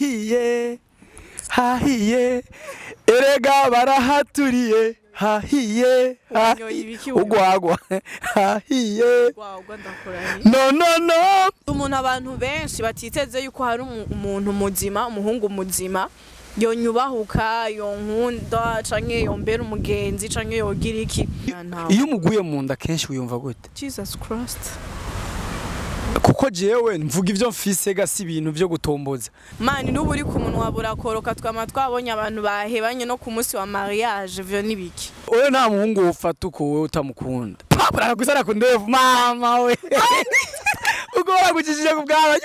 Hahiye hahiye erega barahaturiye hahiye ugwagwa hahiye. No no no, umuntu abantu benshi batiteze yuko hari umuntu muzima, umuhungu muzima yonyubahuka, yonkunda canke yombera umugenzi canke yogira iki. Iyo umuguye mu nda kenshi wiyumva gute? Jesus Christ. Kuko jewe mvuga ivyo mfise gasi ibintu vyo gutomboza. Mani nubu uri ku muntu wabura koroka twama twabonye abantu bahebanye no ku munsi wa mariage, vyo nibiki. Oyo nta muhungu ufata uko wewe utamukunda. Papa arakusara ku ndevu mama we. Ugora gucishije ku bwawe.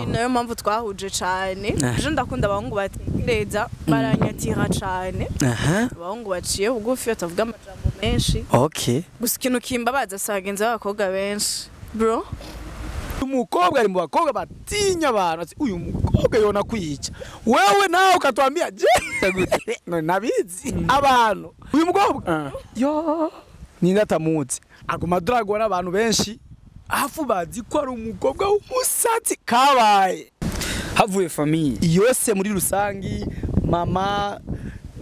Nayo mpamvu twahuje cane. Je ndakunda abahungu batekereza, baranyatira cane. Abahungu baciye bugufi batavuga amajambo menshi. Okay. Gusa ikintu kimbabaza sagenza abakobwa benshi. Bro, umukobwa ari mu bakobwa batinya abantu. Ati uyu mukobwa yona kwica. Wewe nawe ukatwambia je no nabizi abantu. Uyu mukobwa yo ni ndatamuzi. Aguma dragwa n'abantu benshi. Afu bazi ko ari umukobwa w'umusatsi kabaye. Havuye famille yose muri rusangi, mama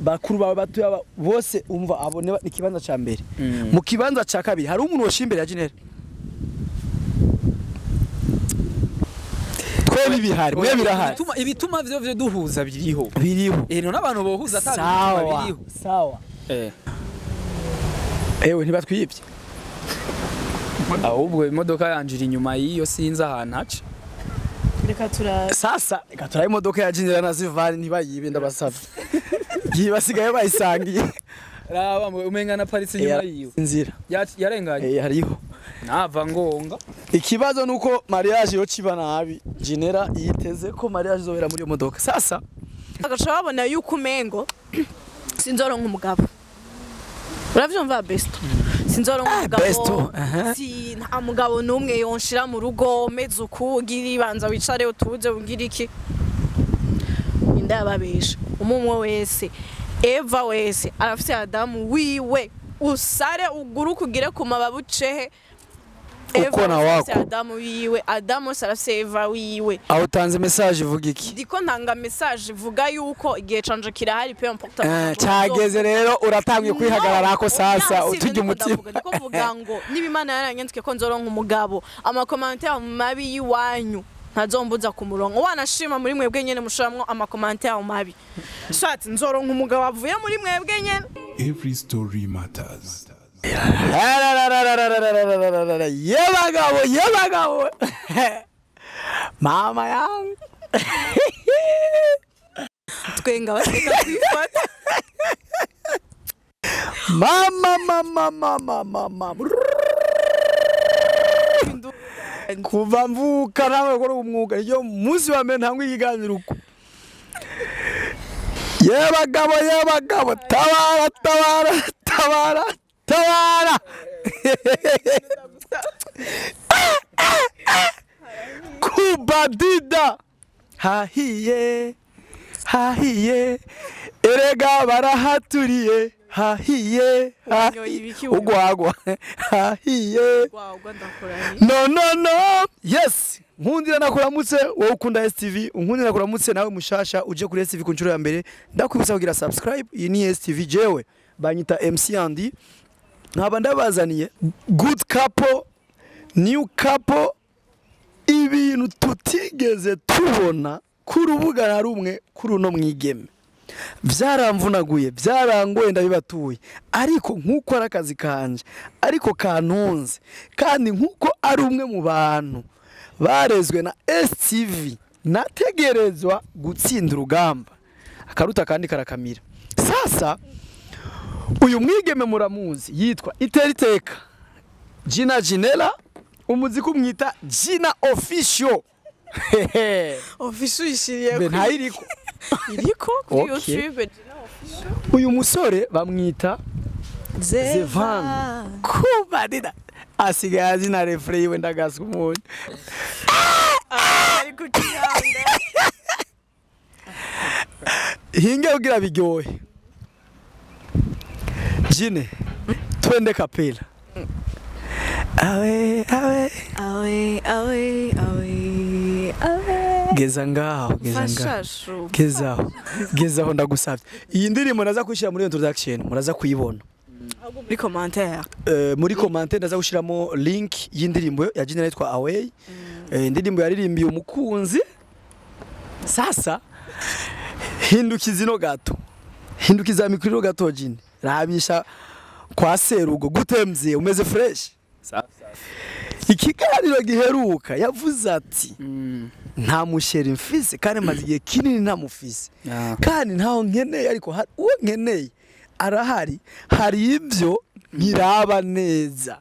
bakuru bawe batuya bose umva abone ni kibanza ca mbere. Mu kibanza ca kabiri hari umuntu woshimbere ya Jinera. Twe bibihari, mwe birahari. Ibituma vyo vyo duhuza biriho. Biriho. Eh no n'abantu bohuza atabi biriho. Sawa. Ewe ntibatwibye. Ahubwo imodoka yanjira inyuma yiyo sinzi ahantu haca. Reka tura sasa reka tura imodoka ya Jinera na Zivani ntibayibe ndabasavye. Yibasigaye bayisangiye. Raba umenga na paritse inyuma yiyo. Inzira. Yarenganye. Hariho. Nava ngonga. Ikibazo nuko mariage yo ciba nabi. Jinera yiteze ko mariage izobera muri iyo modoka. Sasa agaca babona yuko umengo sinzoronka umugabo. Uravyumva besto? Sinzoronka umugabo. Si nta mugabo numwe yonshira mu rugo meze uku ugira ibanza wicare utuze ugira iki. Indababesha. Umumwe wese Eva wese arafise Adamu wiwe usare uguru kugire ku mababu cehe. Uko na wako Adamu wiwe, Adamu arafise Eva wiwe. Aho utanze message ivuga iki? Ndiko ntanga message ivuga yuko igihe canje kirahari pe important. Cageze rero uratangiye kwihagarara ko sasa utujye umutima. Ndiko mvuga ngo niba Imana yaranyandike ko nzoronka umugabo, amakommentaire mabi yiwanyu ntazombuza ku murongo. Wanashima muri mwebwe nyene mushiramwo amakommentaire mabi. Shati nzoronka umugabo avuye muri mwebwe nyene. Every story matters. Yebagabo yebagabo. Mama yangu. Twenga baseka kwifata. Mama mama mama mama. Kuva mvuka nawe gukora umwuga iyo munsi wa mbere ntangwe ikiganiro uko. Yebagabo yebagabo tabara tabara tabara tabara. Kubadida hahiye hahiye erega barahaturiye hahiye ugwagwa hahiye. No no no, yes. Nkundira nakuramutse wowe ukunda STV, unkundira nakuramutse nawe mushasha uje kuri STV ku nshuro ya mbere. Ndakwibutsa kugira subscribe. Iyi ni STV, jewe banyita MC Andy. Nkaba ndabazaniye good couple, new couple, ibintu tutigeze tubona ku rubuga na rumwe kuri uno mwigeme. Vyaramvunaguye, vyarangoye ndabibatuye, ariko nkuko ari akazi kanje, ariko kantunze, kandi nkuko ari umwe mu bantu barezwe na STV, nategerezwa gutsinda urugamba akaruta kandi karakamira. Sasa uyu mwigeme muramuzi yitwa Iteriteka Gina Jinela, umuziki umwita Gina Official. Official ishiriye ku ntayiriko iriko kuri YouTube Gina Official. Uyu musore bamwita Zevan. Kubadida asigaye azina refre yiwe ndagaswa umuntu. Ari kukihanga. Hinge kugira biryohe. Jine, twende kapela. Awe awe awe awe awe awe. Geza ngaho, geza ngaho. Gezaho. Gezaho ndagusavye. Iyi ndirimbo naza kuyishira muri introduction, muraza kuyibona. Muri commentaire. Muri commentaire ndaza gushiramo link y'indirimbo ya Gina yitwa Away. Indirimbo yaririmbiye umukunzi. Sasa hindukiza ino gato. Hindukiza mikro gato Gina. Rabisha kwa serugo gutemze umeze fresh. Ikiganiro giheruka yavuze ati nta musheri mfise kandi maze igihe kinini ntamufise kandi ntaho nkeneye ariko uwo nkeneye arahari hari ibyo nkiraba neza.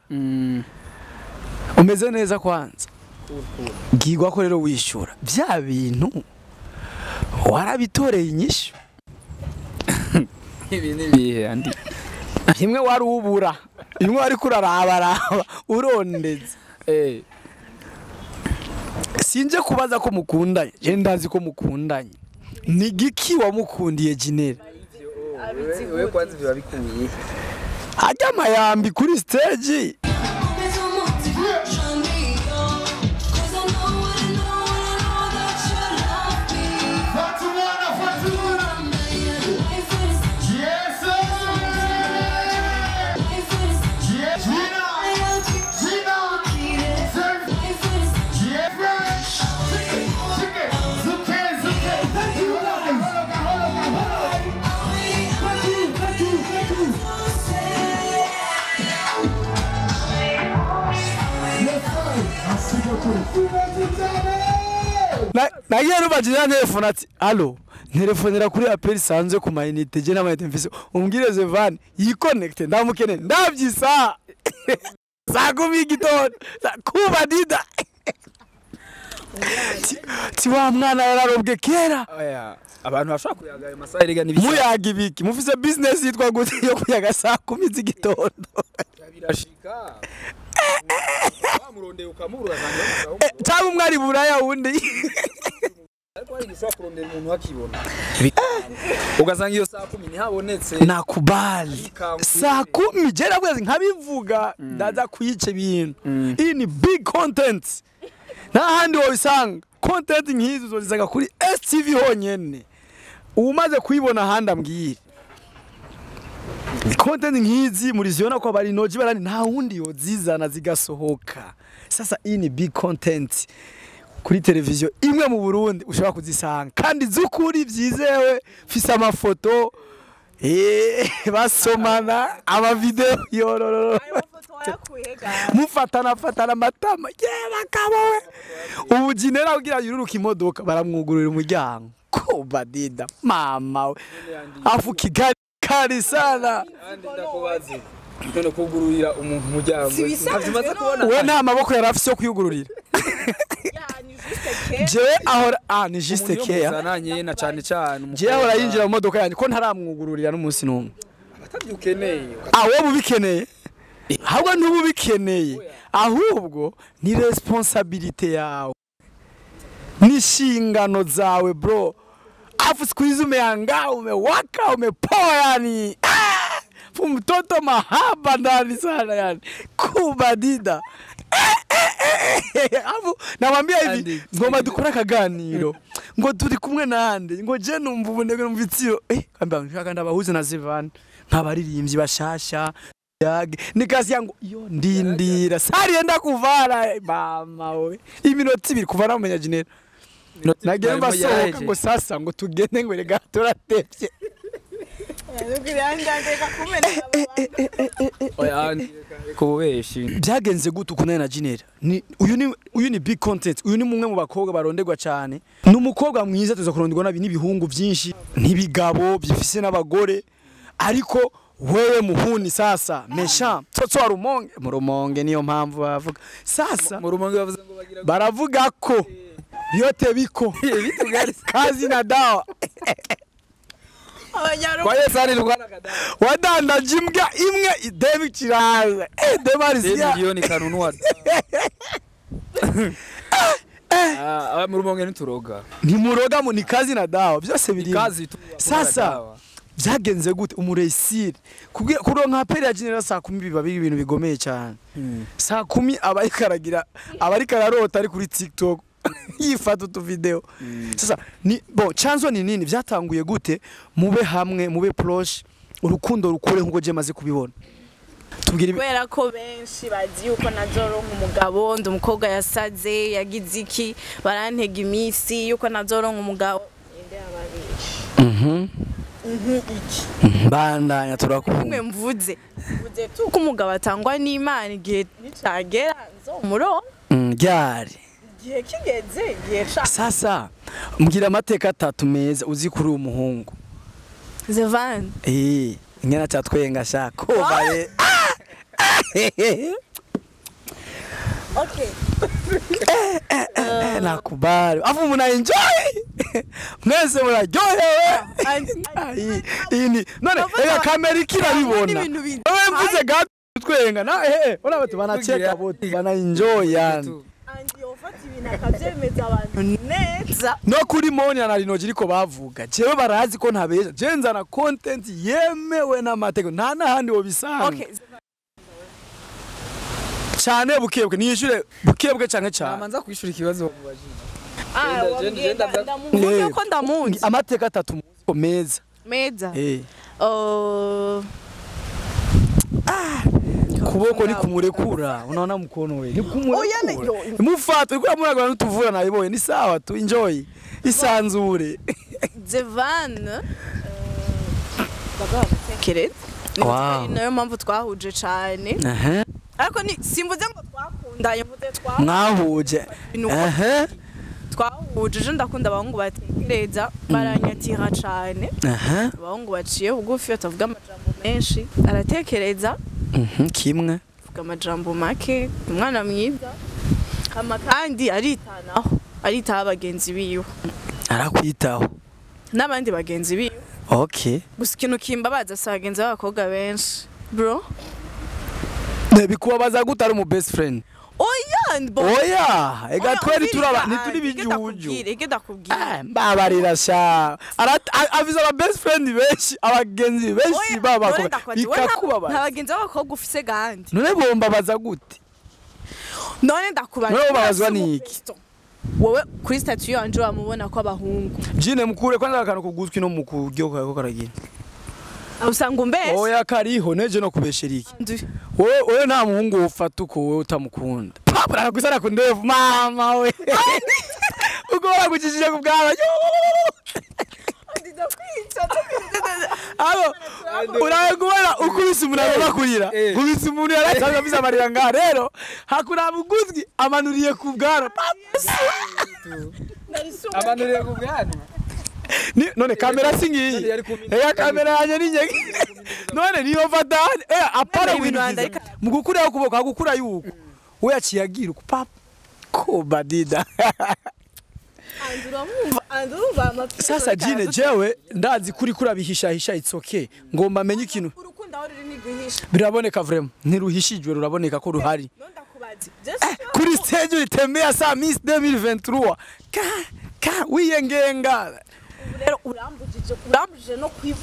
Umeze neza kwanza bwigwa ko rero wishura bya bintu warabitoreye inyishu. Ibi ni bihe andi imwe wari ubura imwe wari kuraraba urondeze. Sinje kubaza ko mukundanye, je ndazi ko mukundanye. Ni giki wamukundiye Ginera? Wewe kwanza biba bikuye. Ajya mayambi kuri stage. Nagiye rubajira telefone ati allo telefonera kuri appel sanzwe ku mayinite je n'amayinite mfise umbwire Zevan yiconnect ndamukene ndavyisa saa 10 y'igitondo kuba dida ti wa mwana yararobwe kera. Oya abantu bashaka kuyaga ayo masaha erega ni muyaga ibiki mufise business yitwa gute yo kuyaga saa 10 z'igitondo birashika wamurondeye ukamubura cyangwa umwari buraya wundi ariko hari gishobora kurondera umuntu akibona ugasanga iyo saa 10 ntihabonetse. Nakubali saa 10 je navuze nkabivuga ndaza kuyice ibintu. Iyi ni big content nta handi wabisanga. Content nkizi uzozisanga kuri STV honyene. Umaze kuyibona handi ambwire. Content nkizi muriziyona ko bari noji barani nta wundi yozizana zigasohoka. Sasa iyi ni big content kuri televiziyo imwe mu Burundi ushobora kuzisanga kandi zukuri byizewe fisa amafoto basomana ama video yorororo mufatana fatana matama yeba kabowe. Ubu Ginera ugira yururuka imodoka baramwugururira umuryango kuba dida mama we afu Kigali kali sana. Andi ndakubaze none kugururira umuntu umuryango ntabimaze kubona we nta maboko yarafise yo kuyugururira. Je ahora ni juste care zananye na cyane cyane je ahora yinjira mu modoka yanjye ko ntaramwugururira n'umunsi n'umwe. Atabyukeneye wowe ubikeneye ahubwo ntububikeneye ahubwo ni responsabilité yawe n'inshingano zawe bro. Afu siku hizi umeangaa umewaka umepoa yani. Mtoto mahaba ndani sana yani kubadida. Afu namwambia hivi ngoma dukora akaganiro ngo turi kumwe nande ngo je numva ubunebwe numva itsiro kamba nshaka ndabahuze na Zevan nkabaririmbyi bashasha yage nikasi yangu yo ndindira sari kuvara mama we iminota ibiri kuva namenya Ginera nagiye mbasohoka ngo sasa ngo tugende ngo rega turatevye. Byagenze gute ukundana na Ginera? Ni uyu ni big content. Uyu ni mumwe mu bakobwa barondegwa cyane. Ni umukobwa mwiza tuza kurondegwa n'ibihungu byinshi n'ibigabo byifise n'abagore ariko wewe muhuni sasa mesha tsotso rumonge mu rumonge niyo mpamvu bavuga sasa mu rumonge bavuze ngo bagira baravuga ko byote biko kazi na dawa. Kwa hiyo sari lugana kadhaa. Wadandaje imbwa imwe idemi kiraza. Demarisia. Milioni kanunua. Mu rumonge nituroga. Ni muroga mu ni kazi na dawa byose biri. Kazi tu. Sasa byagenze gute umureisire kugira kuronka peri ya General saa 10 biba biri ibintu bigomeye cyane. Saa 10 abari karagira abari kararota ari kuri TikTok. Yifata utu video. Sasa ni bon chanzo ni nini vyatanguye gute mube hamwe mube proche urukundo rukure nkuko je maze kubibona. Tubwire kubera ko benshi bazi yuko nazoronka umugabo ndi umukobwa yasaze yagize iki barantega iminsi yuko nazoronka umugabo inde ababisha. Iki bandanya turakumva mwe mvuze tuko umugabo atangwa n'Imana igihe nicagera nzomuro ryari igihe kigeze igihe ca. Sasa mbwira amateka atatu meza uzi kuri uyu muhungu Zevan. Ingena cyatwenga sha kobaye. Okay. Nakubali. Afu muna enjoy. Mwese muraryohewe. Ini none ega kamera ikirabibona. Wewe mvuze gato twenga na ona batu banacheka bote bana enjoy yani. Andi ofata ibintu akavyemeza abantu neza. No kuri Moni na Rinoji riko bavuga. Jewe barazi ko ntabesha. Je nzana content yemewe n'amategeko. Nta nahandi wo bisanga. Okay. Cyane bukebwe niyishure bukebwe cyane cyane. Namanza kwishura ikibazo bakubajije. Ndamuvuga ko ndamuzi. Amateka atatu meza. Meza. Kuboko ni kumurekura unaona mkono we ni kumurekura mufata uriko muragwana n'utuvura nabiboye ni sawa tu enjoy isanzure. Zevan bagaba Wow. Nayo mpamvu twahuje cyane. Ariko ni simvuze ngo twakundanye mvuze mwahuje. Twahuje je ndakunda abahungu batekereza baranyatira cyane. Abahungu baciye bugufi batavuga amajambo menshi aratekereza. Kimwe vuga amajambo make umwana mwiza hama kandi aritanaho aritaho abagenzi biwe arakwitaho n'abandi bagenzi biwe. Okay. Gusa ikintu kimbabaza si abagenzi b'abakobwa benshi bro. Bikubabaza gute ari umu best friend? Oya oya ega twari turaba ntituri bijuju. Mbabarira sha aviza aba best friend benshi abagenzi benshi b'abakobwa bikakubabaza. Nta bagenzi b'abakobwa ufise gandi none bombabaza gute? None ndakubaza none babazwa niki? Wowe kuri statue yanje wamubona ko abahungu Jine mukure kwanza akantu kugutwi no mukuryo kako karagira usanga umbeshe. Oya kariho neje no kubeshera iki. Wewe nta muhungu ufata uko wewe utamukunda. Papa arakusara kundevu mama we. Uko bagucishije ku bwana. Abo uragubona ukubise umuntu abakurira. Kubise umuntu yarasanzwe afise amarira nga rero hakura bugutwi amanuriye ku bwana. Amanuriye ku bwana. None kamera singiyi. Eya kamera yanye ninye. None niyo fata apara ibintu mu gukura ukuboko agukura yuko. We yaciyagira uko papa ko badida. Sasa Jine jewe ndazi kuri kurabihisha hisha it's okay. Ngomba menye ikintu. Urukundo aho ruri niguhisha. Biraboneka vraiment ntiruhishijwe ruraboneka ko ruhari. Kuri stage uritembea sa Miss 2023. Ka wiyengenga. Rero urambujije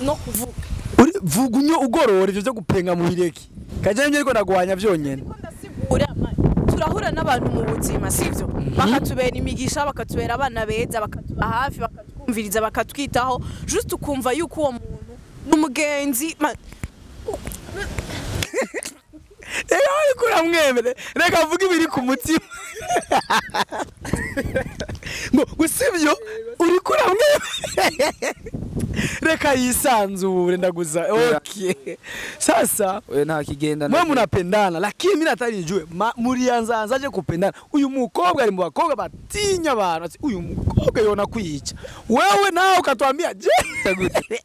no kuvuga. Uri vuga unyo ugorora ivyo byo gupenga mu bireki. Kajanye ariko ndagwanya byonyene. Turahura n'abantu mu buzima sivyo bakatubera imigisha bakatubera abana beza bakatuba hafi bakatwumviriza bakatwitaho just ukumva yuko uwo muntu n'umugenzi. Ariko uramwemere reka avuge ibiri ku mutima. Ngo gusivyo uri kuramwemere reka yisanzure ndaguza. Okay. Sasa we nta kigenda mwe munapendana lakini mimi natari nijue murianza aje kupendana. Uyu mukobwa ari mu bakobwa batinya abantu. Uyu mukobwa yona kwica. Wewe nawe ukatwambia je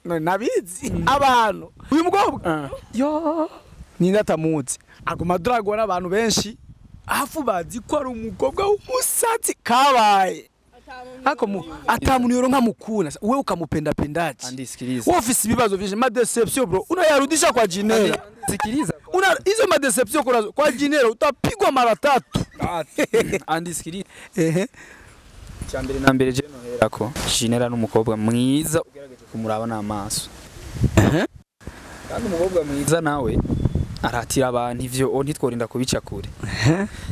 no nabizi abantu. Uyu mukobwa yo ni ndatamuzi. Aguma dragwa n'abantu benshi afu bazi ko ari umukobwa w'umusatsi kabaye. Ako atamuntu yoronka mukuna wewe ukamupenda pendaje? Andisikiliza. Wewe ofisi bibazo vyinshi ma deception bro unayarudisha kwa Jinera. Sikiliza. Una hizo ma deception kwa Jinera utapigwa mara tatu. Andisikiliza. Cyambere na mbere je noherako Jinera n'umukobwa mwiza ugerageje kumuraba n'amaso. Kandi umukobwa mwiza nawe aratira abantu ivyo ntitworinda kubica kure.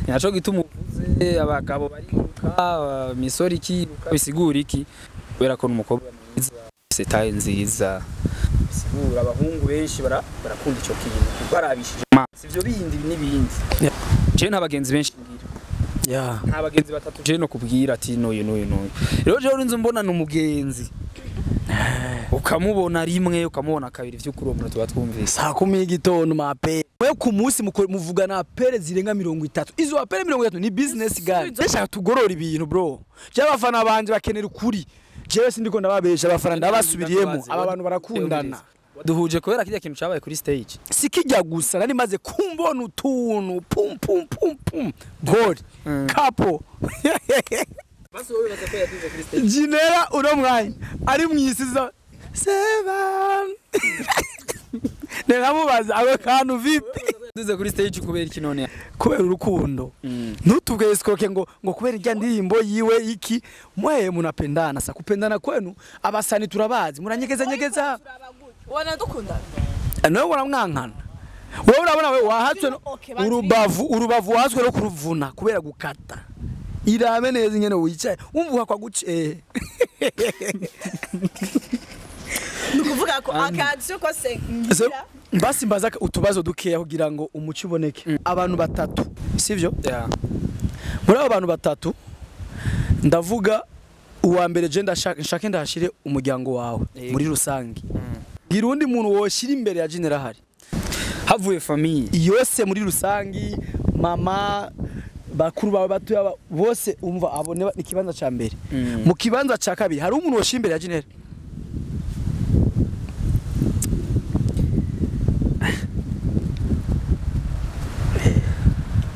Naco gituma uvuze abagabo bari Ikiruka misori ikiruka bisigura iki kubera ko n'umukobwa mwiza afise taille nziza bisigura abahungu benshi barakunda ico kintu barabishije amaso ivyo bindi n'ibindi. Je nta bagenzi benshi ngira. Nta bagenzi batatu je no kubwira ati n'uyu n'uyu n'uyu. Rero je urinze mbona n'umugenzi ukamubona rimwe ukamubona kabiri vy'ukuri uwo tuba twumvise. Saa 10 y'igitondo mape. Wewe ku munsi muvugana apere zirenga 30. Izo apere 30 ni business guy. Ndashaka tugorora ibintu bro. Je abafana banje bakenera ukuri. Jewe sindiko ndababesha abafana ndabasubiriyemo. Aba bantu barakundana. Duhuje kubera kirya kintu cabaye kuri stage. Sikijya gusa nari maze kumbona utuntu pum pum pum pum. Goal. Kapo. Basi wowe baza ko yaduze kuri stage. Jinera uno mwanya ari mwisiza 7. Neramubaza abo kantu vipi? Duze kuri stage kubera iki none? Kubera urukundo. Ntutubwe escroke ngo kubera irya ndirimbo yiwe iki mwe munapendana sa kupendana kwenu abasani turabazi muranyegeza nyegeza. Wana dukundana. Nawe uramwankana. Wewe urabona wewe wahatswe urubavu wahatswe no kuruvuna kubera gukata. Irabe neza ingene wicaye umvuka kwa guce. Nukuvuga ko akazi ko se ngira. Basi mbaza utubazo dukeya kugira ngo umuco uboneke. Abantu batatu, sivyo? Yeah. Muri abo bantu batatu ndavuga uwa mbere je ndashaka ndashire umuryango wawe muri rusangi. Ngira undi muntu woshira imbere ya Jinera hari. Havuye famille yose muri rusangi, mama bakuru bawe batuya bose umva abone ikibanza ca mbere. Mu kibanza ca kabiri hari umuntu woshira imbere ya Jinera.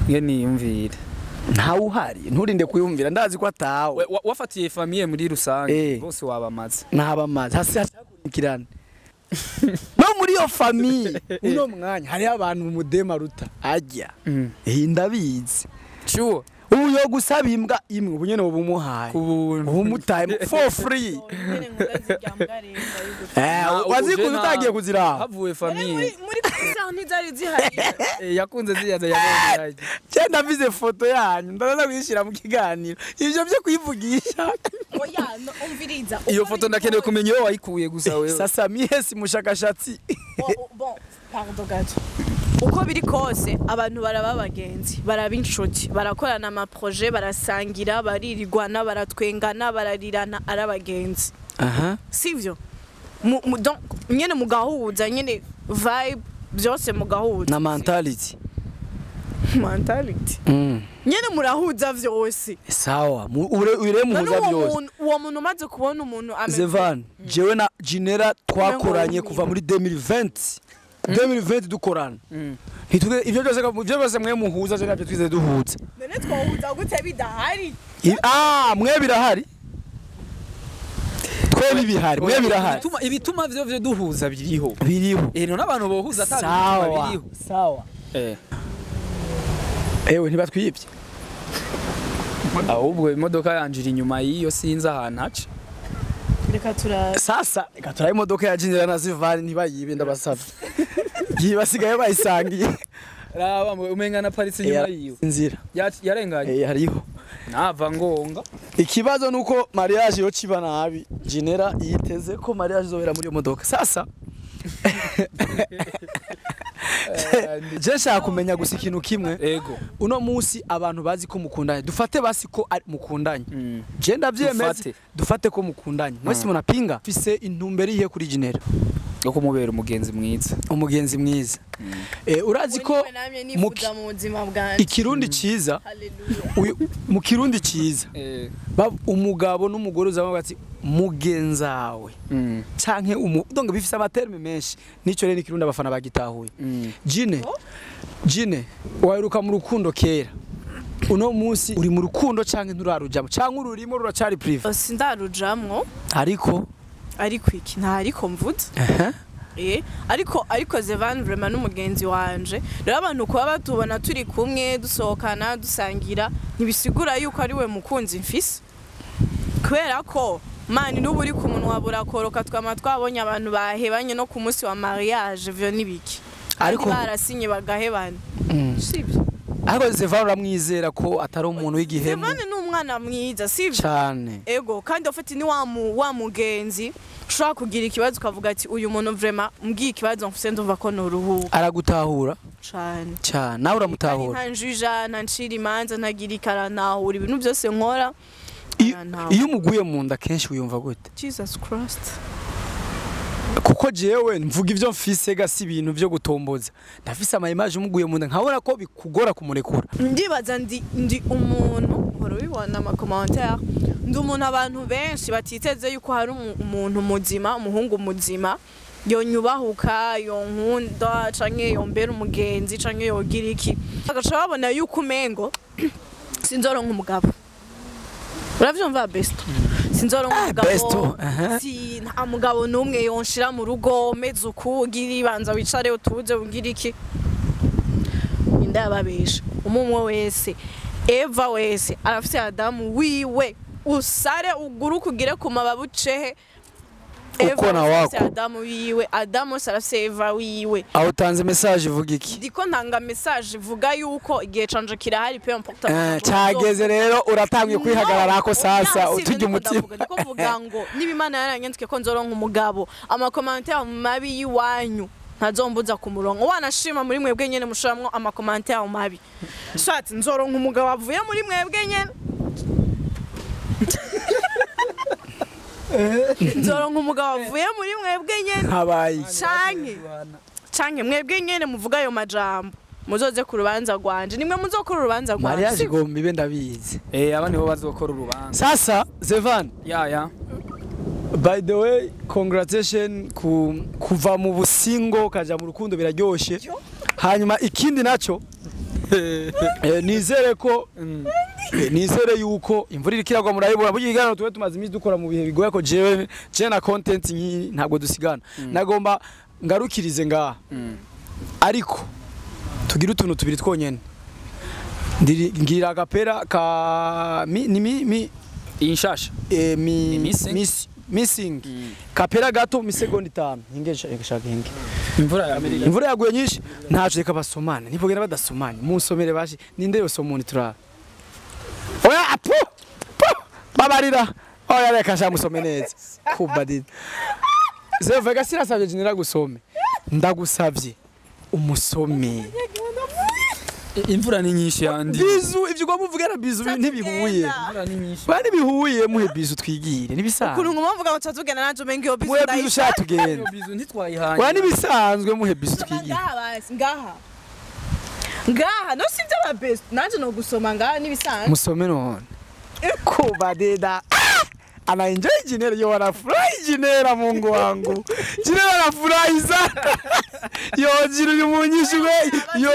Ngeni yumvira. Ntawe uhari nturinde kuyumvira ndazi ko atawe. Wafatiye famille muri rusange bose wabamaze. Nabamaze hasi hakurikirana. No muri yo famille uno mwanya hari abantu mudema ruta ajya. Ndabizi. Sure. Ubu yo gusaba imbwa imwe ubu nyene ubumuhaye. Ubumutaye for free. Wazikuze utagiye kuziraba. Havuye famille. Muri kusa ntizari zihari. Yakunze ziyaza yabonye. Je ndavize foto yanyu ndaza kuyishira mu kiganiro. Ivyo byo kwivugisha. Oya no umviriza. Iyo foto ndakeneye kumenya iyo wayikuye gusa wewe. Sasa mihesi mushakashatsi. Bon, pardon gato. Uko biri kose abantu baraba abagenzi baraba inshuti barakorana ama projet barasangira baririrwana baratwengana bararirana ari abagenzi. Aha. Sivyo? Donc nyene mugahuza nyene vibe byose mugahuza. Na mentality. Mentality. Nyene murahuza vyose. Sawa, ure muhuza vyose. Uwo muntu umaze kubona umuntu ameze. Zevan, jewe na Jinera twakoranye kuva muri 2020. 2020 dukorana. Ntituge ivyo byose mwe muhuza je navyo twize duhuza. None twahuza gute bidahari? Mwe birahari. Twe bibihari, mwe birahari. Ibituma vyo duhuza biriho. Biriho. None abantu bohuza atabituma biriho. Sawa. Ewe ntibatwibye. Ahubwo imodoka yanjira inyuma yiyo sinzi ahantu haca. Reka tura sasa reka tura imodoka ya Jinera na Zivani ntibayibe ndabasavye. Yibasigaye bayisangiye. Raba umenga na paritse inyuma yiyo. Inzira. Yarenganye. Hariho. Nava ngonga. Ikibazo nuko mariage yo ciba nabi. Jinera yiteze ko mariage izobera muri iyo modoka. Sasa Je nshaka kumenya gusa ikintu kimwe. Ego. Uno munsi abantu bazi ko mukundanye. Dufate basi ko mukundanye. Je ndavyemeze. Dufate ko mukundanye. Mwese munapinga. Fise intumbero iye kuri Jinera. Yo kumubera umugenzi mwiza. Umugenzi mwiza. Urazi ko ikirundi ciza mu kirundi ciza umugabo n'umugore uzavuga ati mugenzawe canke donc bifise amaterme menshi nico rero ikirundi abafana bagitahuye. Jine waheruka mu rukundo kera uno munsi uri mu rukundo canke nturarujamo canke ururimo ruracari privé? Sindarujamwo ariko iki nta ariko mvuze. Ariko Zevan vraiment n'umugenzi wanje. Rero abantu kuba batubona turi kumwe dusohokana dusangira ntibisigura yuko ari we mukunzi mfise. Kubera ko mani n'ubu uri ku munwa burakoroka twama twabonye abantu bahebanye no ku munsi wa mariage vyo nibiki. Ariko barasinye bagahebana. Sibyo. Ariko Zevan uramwizera ko atari umuntu w'igihemu? Zevan ni umwana mwiza, sivyo? Cyane. Ego, kandi ufite ni wa mugenzi ushobora kugira ikibazo ukavuga ati uyu muntu vraiment mbwiye ikibazo mfise ndumva ko noruhuka. Aragutahura cyane. Cyane, nawe uramutahura. Nta njuja, nta ncira imanza, ntagira ikaranahura ibintu byose nkora. Iyo umuguye mu nda kenshi wiyumva gute? Jesus Christ. Kuko jewe mvuga ivyo mfise gasi ibintu byo gutomboza. Ndafise ama image umuguye mu nda nkabona ko bikugora kumurekura. Ndibaza ndi umuntu uhora ubibona ama commentaire, ndi umuntu abantu benshi batiteze yuko hari umuntu muzima, umuhungu muzima yonyubahuka, yonkunda canke yombera umugenzi canke yogira iki. Bagaca babona yuko umengo sinzoronka umugabo. Uravyumva Besto? Sinzoronka umugabo. Si nta mugabo n'umwe yonshira mu rugo meze uku, ugira ibanza wicare utuze ugira iki. Indababesha umumwe wese, Eva wese arafise Adamu wiwe, usare uguruka ugire ku mababi ucehe. Uko na wako Adamu wiwe, Adamu arafise Eva wiwe. Aho utanze message ivuga iki? Ndiko ntanga message ivuga yuko igihe canje kirahari pe importe. Cageze rero uratangiye kwihagarara ko sasa utujye umutima. Ndiko mvuga ngo niba Imana yaranyandike ko nzoronka umugabo, ama commentaire mabi yiwanyu ntazombuza ku murongo. Wanashima muri mwebwe nyene mushiramwo ama commentaire mabi. Shati nzoronka umugabo avuye muri mwebwe nyene. Nzoronka umugabo avuye muri mwebwe nyene. Habaye Canke mwebwe nyene muvuga ayo majambo. Muzoze ku rubanza rwanje. Nimwe muzokora urubanza rwanje. Mariage igomba ibe ndabizi. Aba nibo bazokora urubanza. Sasa Zevan. Ya. By the way, congratulations kuva mu busingo kaja mu rukundo biraryoshe. Hanyuma ikindi naco nizere ko nizere yuko imvura irikiragwa murayibona burya ikiganiro tuwe tumaze iminsi dukora mu bihe bigoye ko jewe na content ntabwo dusigana. Nagomba ngarukirize ngaha. Ariko tugira utuntu tubiri twonyene. Ngira agapera ka mi inshasha mi missing kapera gato mi segonda 5 hinge shaka hinge. Imvura yaguye nyinshi ntaco reka basomane nibogera badasomanye musomere bashi ninde yose umuntu turara. Oya apu babarira oya reka sha musome neza kubadida. Zeva sirasavye jinira gusome ndagusavye umusome. Imvura ni nyinshi yandi. Bizu ivyo ugomba uvuga na bizu ntibihuye. Imvura ni nyinshi. Bani bihuye muhe bizu twigire nibisanzwe. Ukuntu nguma mvuga ngo tuzugenda nanje umenga iyo bizu ndayishaka. Muhe bizu shatugenda. Iyo bizu ntitwayihanye. Bani bisanzwe muhe bizu twigire. Ngaha basi ngaha. Ngaha no sivyo ba best nanje no gusoma ngaha nibisanzwe. Musome none. Kubadida. Ana enjoy jinera yo anafurahi jinera Mungu wangu. Jinera anafurahi sana. Yo jira uyu munyishu we. Yo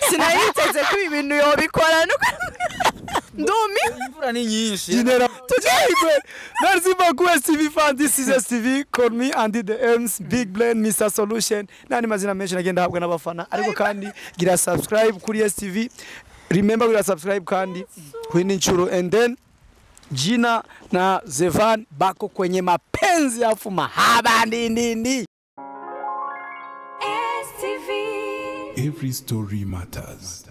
sinayiteze ko ibintu yo bikora nuko ndumi imvura ni nyinshi. Jinera tujye. Merci beaucoup STV fan, this is STV, call me Andy the M's Big Blend Mr Solution. Nani mazina menshi nagenda habwa n'abafana ariko kandi gira subscribe kuri STV. Remember gira subscribe kandi kuri inchuro and then Gina na Zevan bako kwenye mapenzi afu mahaba ndindi. STV. Every story matters.